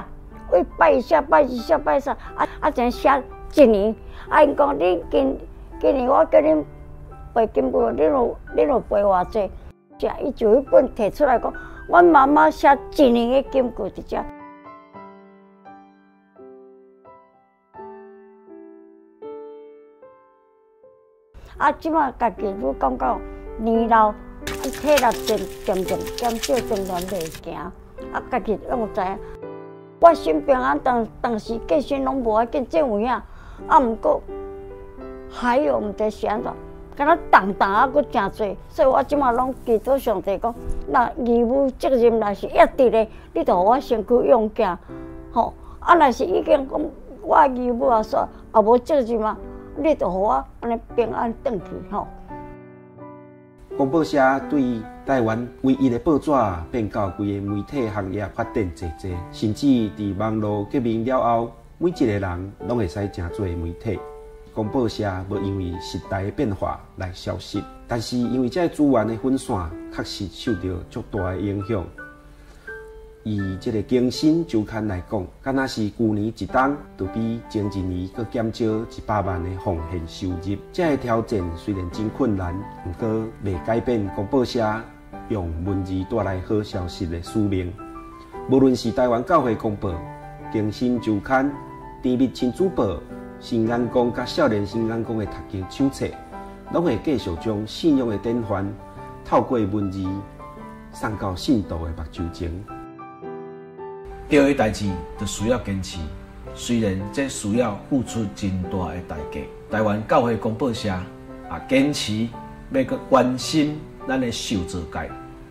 為拜一寫，拜二寫，拜三，啊，這寫一年。啊，𪜶講恁今今年我叫恁背金句，恁有背偌濟？伊就彼本提出來講，阮媽媽寫一年的金句佇遮。啊，這馬家己愈感覺年老，體力漸漸漸減少，漸漸袂行，啊，家己攏有知影。我心平安，當當時過身攏無要緊，這有影。啊，毋過還有毋知是按怎，敢若重重啊，閣誠濟，所以我這馬攏祈禱上帝講，若義務責任若是一直的，你就予我身軀勇健，吼。啊，若是已經講我義務啊煞也無責任啊。你就予我按呢平安轉去吼。公報社對台灣唯一的報紙變到規个媒體行業發展濟濟，甚至佇網路革命了後，每一個人攏會使成做媒體。公報社無因為時代的變化來消失，但是因為這個資源的分散，確實受著足大的影響。以這个更新周刊來講，敢若是舊年一冬就比前一年閣減少100萬的奉獻收入。這个挑戰雖然真困難，毋過袂改變公報社用文字帶來好消息的使命。無論是台灣教會公報、更新周刊、甜蜜親子報、新眼光佮少年新眼光的讀經手冊，攏會繼續將信仰的典範透過文字送到信徒的目睭前。對的代誌就需要堅持，雖然這需要付出真大的代價。台灣教會公報社也堅持欲閣關心咱的受造界，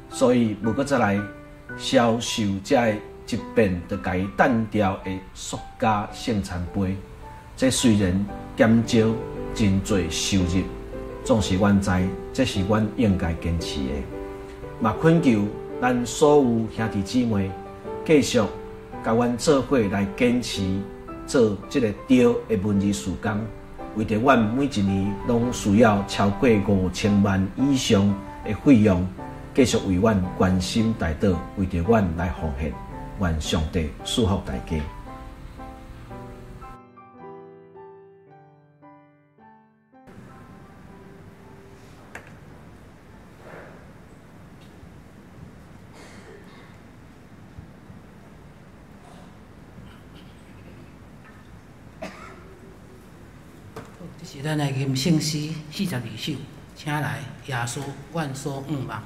所以無閣再來銷售這个一遍就共伊擲掉的塑膠聖餐杯。這雖然減少真濟收入，總是阮知這是阮應該堅持的。嘛懇求咱所有兄弟姊妹繼續共阮做伙來堅持做這个對的文字事工，為著阮每一年攏需要超過5000萬以上的費用，繼續為阮關心代禱，為著阮來奉獻，願上帝賜福大家。這是咱來吟聖詩42首，請來耶穌，阮所向望。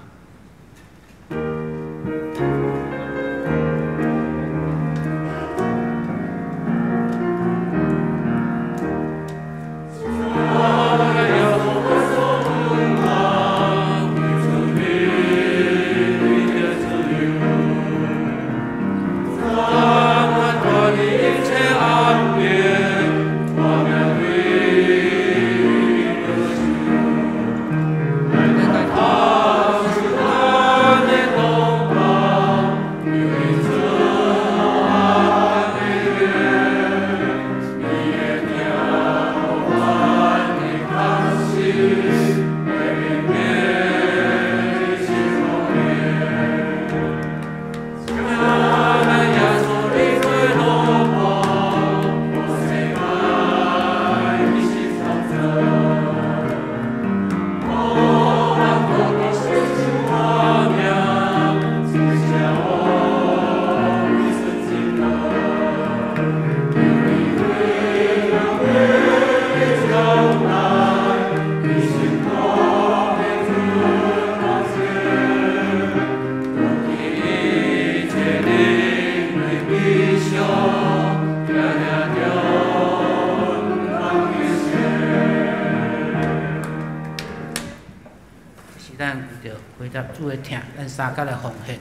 咱為著回答主的疼，咱相共來奉獻。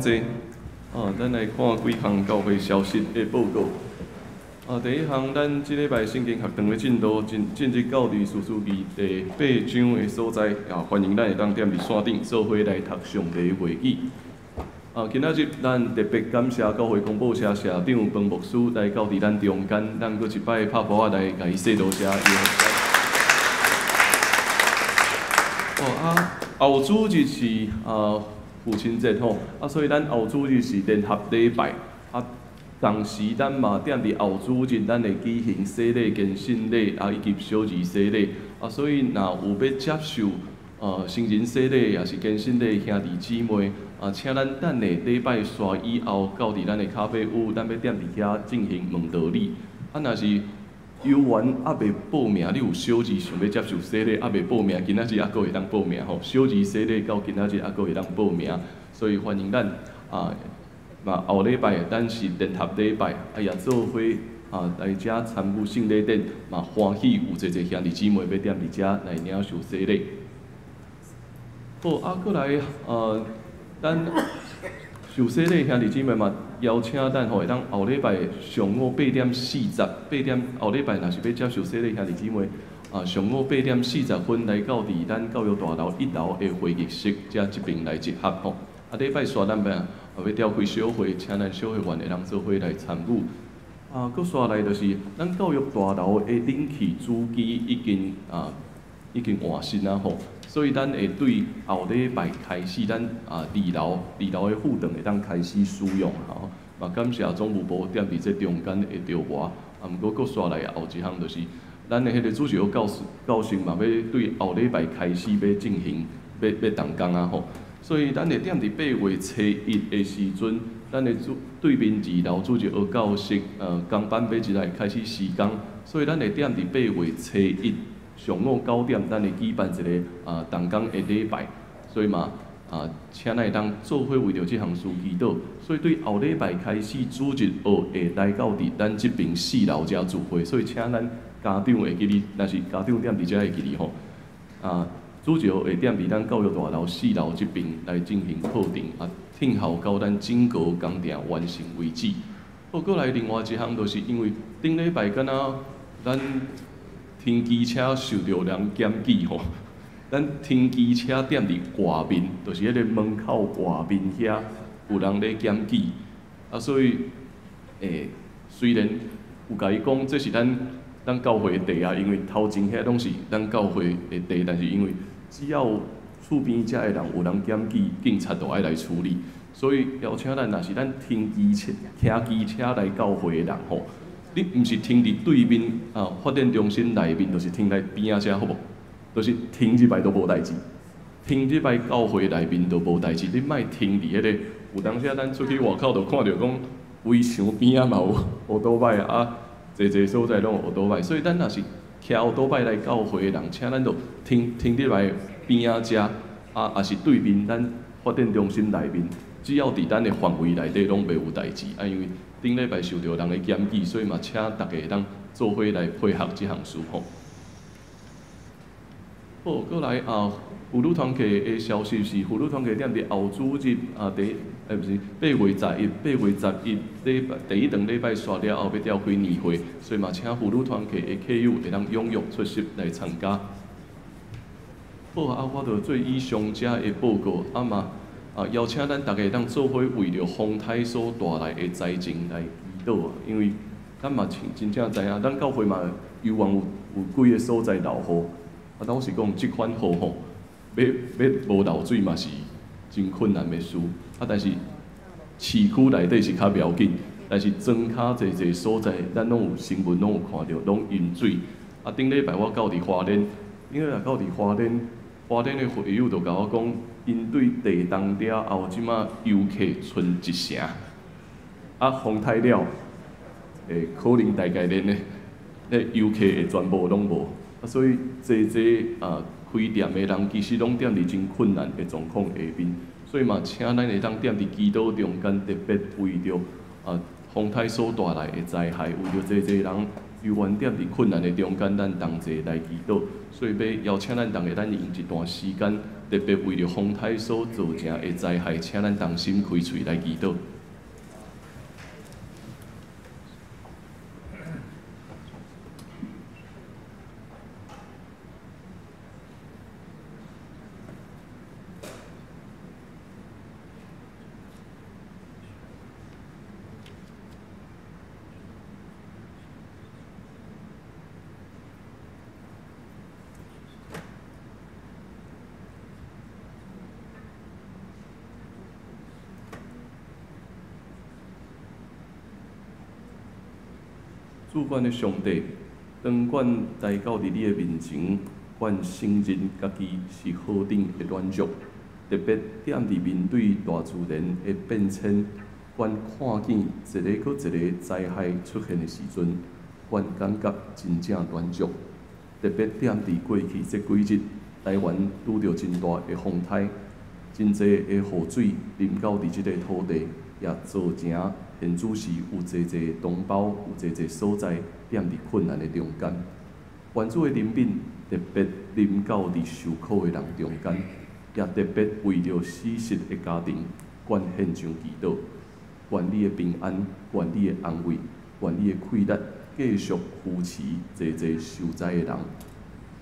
坐。啊，咱來看幾項教會消息的報告。啊，第一項，咱這禮拜聖經學堂的進度進入到佇士師記第八章的所在，啊，歡迎咱會當踮佇線頂做伙來讀上帝的話語。啊，今仔日咱特別感謝教會廣播社社長彭牧師來到佇咱中間，咱閣一擺拍鼓仔來共伊說多謝。哦啊，後主日是啊父親節吼，啊，所以咱後主日是聯合禮拜，啊，同時咱嘛踮佇後主日，咱會舉行洗禮、堅信禮啊，以及小兒洗禮，啊，所以若有欲接受成人洗禮抑是堅信禮兄弟姊妹，啊，請咱等下禮拜煞以後，到佇咱的咖啡屋，咱欲踮佇遐進行問道理。啊，若是猶原猶未報名，你有小兒想欲接受洗禮，猶未報名，今仔日猶閣會當報名吼。小兒洗禮到今仔日猶閣會當報名，所以歡迎咱啊，嘛後禮拜咱是聯合禮拜，啊也做伙啊來遮參與聖禮典，嘛歡喜有濟濟兄弟姊妹欲踮佇遮來領受洗禮。好，啊，閣來咱受洗禮兄弟姊妹嘛，邀請咱吼會當後禮拜上午八點四十，八點後禮拜若是欲接受洗禮兄弟姊妹，啊，上午八點四十分來到佇咱教育大樓一樓的會議室，遮這爿來集合吼。啊，禮拜煞咱欲欲召開小會，請咱小會員會當做伙來參與。啊，閣煞來就是咱教育大樓的冷氣主機已經換新啊吼，所以咱會對後禮拜開始，咱啊二樓的副堂會當開始使用吼。嘛感謝總務部踮佇這中間的調撥。啊，毋過閣煞來後一項就是，咱的彼個主日學教授嘛欲對後禮拜開始欲進行，欲動工啊吼。所以咱會踮佇8月初1的時陣，咱的主對面二樓主日學教室，工班欲入來開始施工，所以咱會踮佇8月初1上午9點，咱會舉辦一個動工的禮拜，所以嘛請咱會當做伙為著這項事祈禱。所以對後禮拜開始，主日學會來到佇咱這爿四樓遮聚會，所以請咱家長會記得，若是家長踮佇遮會記得吼，啊，主日學會踮佇咱教育大樓四樓這爿來進行課程，啊，聽候到咱整個工程完成為止。好，閣來另外一項，就是因為頂禮拜敢若咱停機車受著人檢舉吼，咱停機車踮佇外面，就是彼個門口外面遐有人咧檢舉，啊，所以雖然有共伊講這是咱教會的地啊，因為頭前遐攏是咱教會的地，但是因為只要厝邊遮的人有人檢舉，警察就愛來處理，所以邀請咱，若是咱停機車、騎機車來教會的人吼，你毋是停佇對面啊發展中心內面，就是停佇邊仔遮好無？就是停入來都無代誌，停入來教會內面都無代誌。你莫停佇彼個，有當時啊，咱出去外口就看著講圍牆邊仔嘛有烏多擺啊，濟濟所在攏有烏多擺，所以咱若是騎烏多擺來教會的人，請咱就停入來邊仔遮，啊，抑是對面咱發展中心內面，只要佇咱的範圍內底攏袂有代誌。啊，因為頂禮拜受著人的檢舉，所以嘛，請大家會當做伙來配合這項事吼。好，閣來啊，婦女團契的消息是，婦女團契踮佇後主日啊，毋是八月十一，8月11禮拜第一頓禮拜煞了後，欲召開年會，所以嘛，請婦女團契的客友會當踴躍出席來參加。好啊，我就做以上遮的報告，啊嘛邀請咱逐家當做伙為著風颱所帶來的災情來祈禱啊，因為咱嘛真正知影，咱教會嘛猶原有幾个所在落雨，啊，老實講，這款雨吼，欲無漏水嘛是真困難的事，啊，但是市區內底是較袂要緊，但是莊跤濟濟所在，咱攏有新聞攏有看著，攏淹水。啊，頂禮拜我到佇花蓮，頂禮拜到佇花蓮，花蓮的會友就共我講，𪜶對地動了後，這馬遊客賰一成，啊，風颱了，可能大概連咧遊客會全部攏無，啊，所以濟濟啊開店的人其實攏踮佇真困難的狀況下面，所以嘛，請咱會當踮佇祈禱中間，特別為著啊風颱所帶來的災害，為著濟濟人犹原踮伫困难的中间，咱同齐来祈祷。所以欲邀请咱逐家，咱用一段时间，特别为著风台所造成的灾害，请咱同心开喙来祈祷。主阮的上帝，当阮来到伫你的面前，阮承认家己是何等的软弱，特别踮伫面对大自然的变迁，阮看见一个阁一个灾害出现的时阵，阮感觉真正软弱。特别踮伫过去这几日，台湾拄著真大的风台，真济的雨水淋到伫这个土地，也造成现主时有济济同胞，有济济所在踮伫困难的中间。愿主的怜悯特别临到伫受苦的人中间，也特别为著死失的家庭，阮献上祈祷。愿你的平安，愿你的安慰，愿你的气力继续扶持济济受灾的人，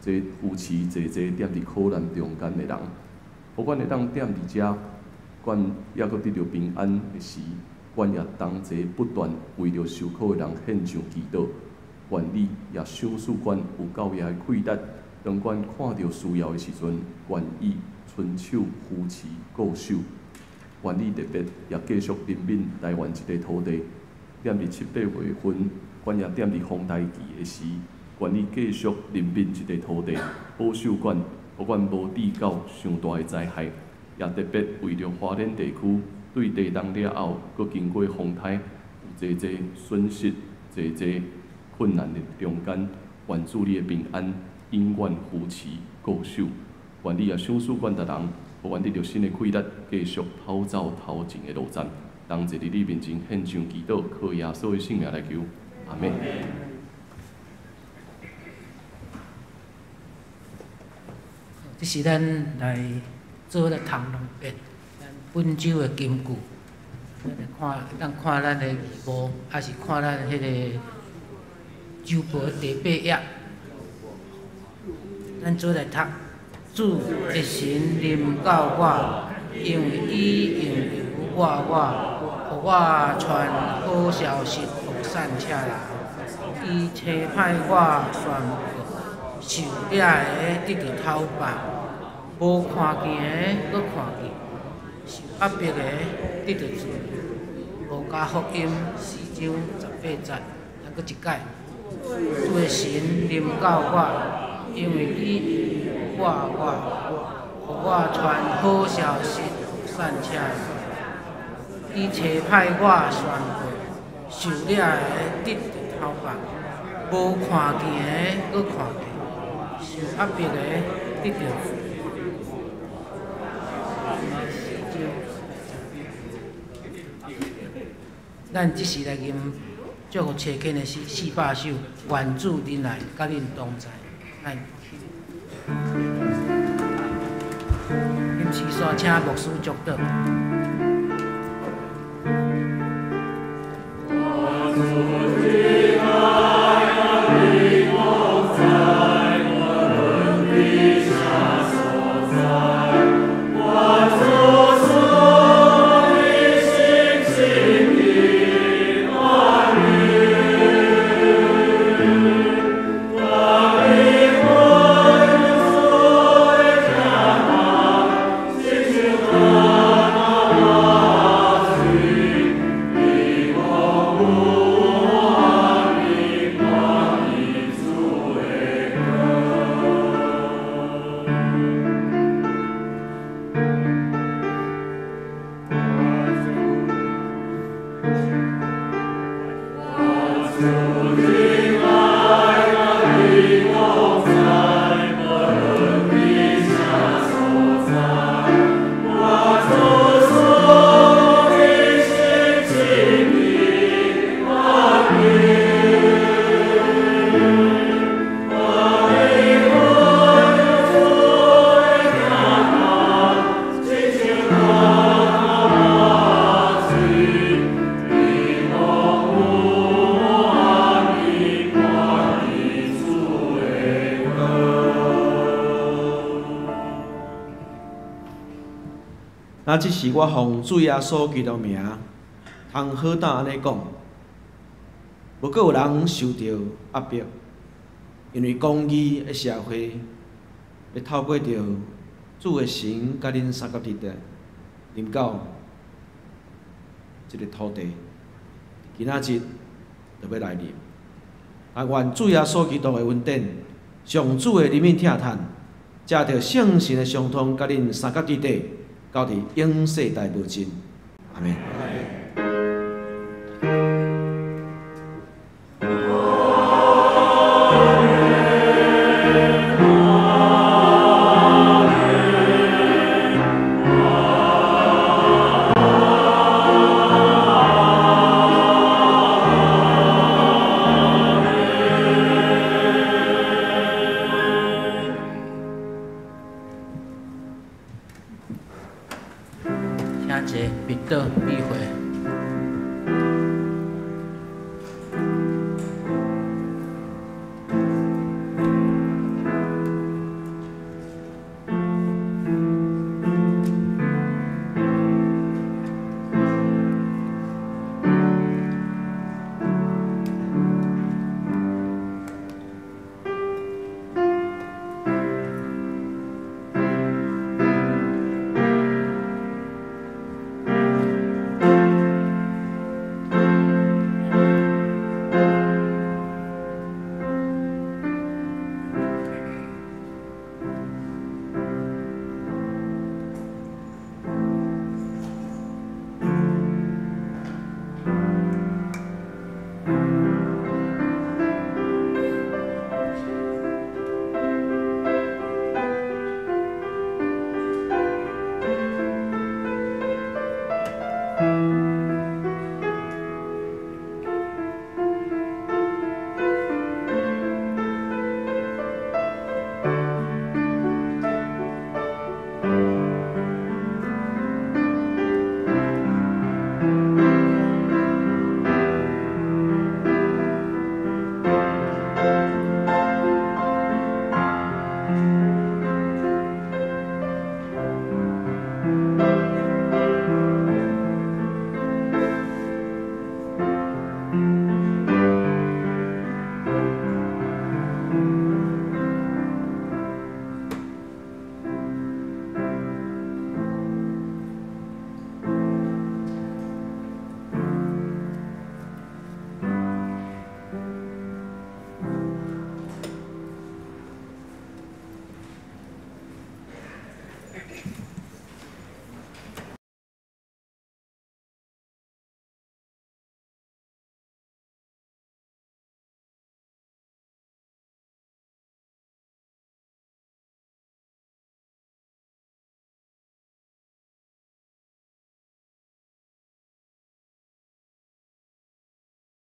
这扶持济济踮伫苦难中间的人。予阮会当踮伫遮，阮犹阁得著平安的时，阮也同齐不断为著受苦的人献上祈祷。愿你也赏赐阮有够额的气力，当阮看著需要的时阵，愿意伸手扶持顾守。愿你特别也继续怜悯台湾这块土地。踮伫七八月份，阮也踮伫风台期的时，愿你继续怜悯这块土地，保守阮，予阮无致到伤大的灾害。也特别为著花莲地区对地动了后，阁经过风台，有济济损失、济济困难的中间，愿主你的平安永远扶持顾守。愿你也赏赐阮逐人，予阮得著新的气力，继续头走头前的路程。同齐伫你面前献上祈祷，靠耶稣的圣名来求，阿们。这是咱来做来读两遍咱本周的金句。咱来看，咱看咱的字幕，抑是看咱彼个周报第八页。咱做来读，主的神临到我，因为伊用油抹我，予我传好消息予散赤人。伊差派我宣告受掠的得著讨放，无看见的阁看见，受压迫的得著自由。路加福音4章18节，咱阁一摆。主的神临到我，因为伊抹我，予我传好消息予散赤人。伊差派我宣告受掠的得著讨放，无看见的阁看见，受压迫的得著自由。咱这时来吟祝福齐天的诗400首，愿主仁爱佮恁同在。咱临时煞请牧师祝祷。 Amen. 那这是我奉主耶稣基督名，通好胆按呢讲，无阁有人受著压迫，因为公义的社会欲透过著主的神佮恁相佮伫的，临到这个土地，今仔日就欲来临。啊，愿主耶稣基督的恩典，上主的怜悯疼叹，藉著圣神的相通，佮恁相佮伫底，到伫永世代无尽。阿们。请坐，彼得，比会。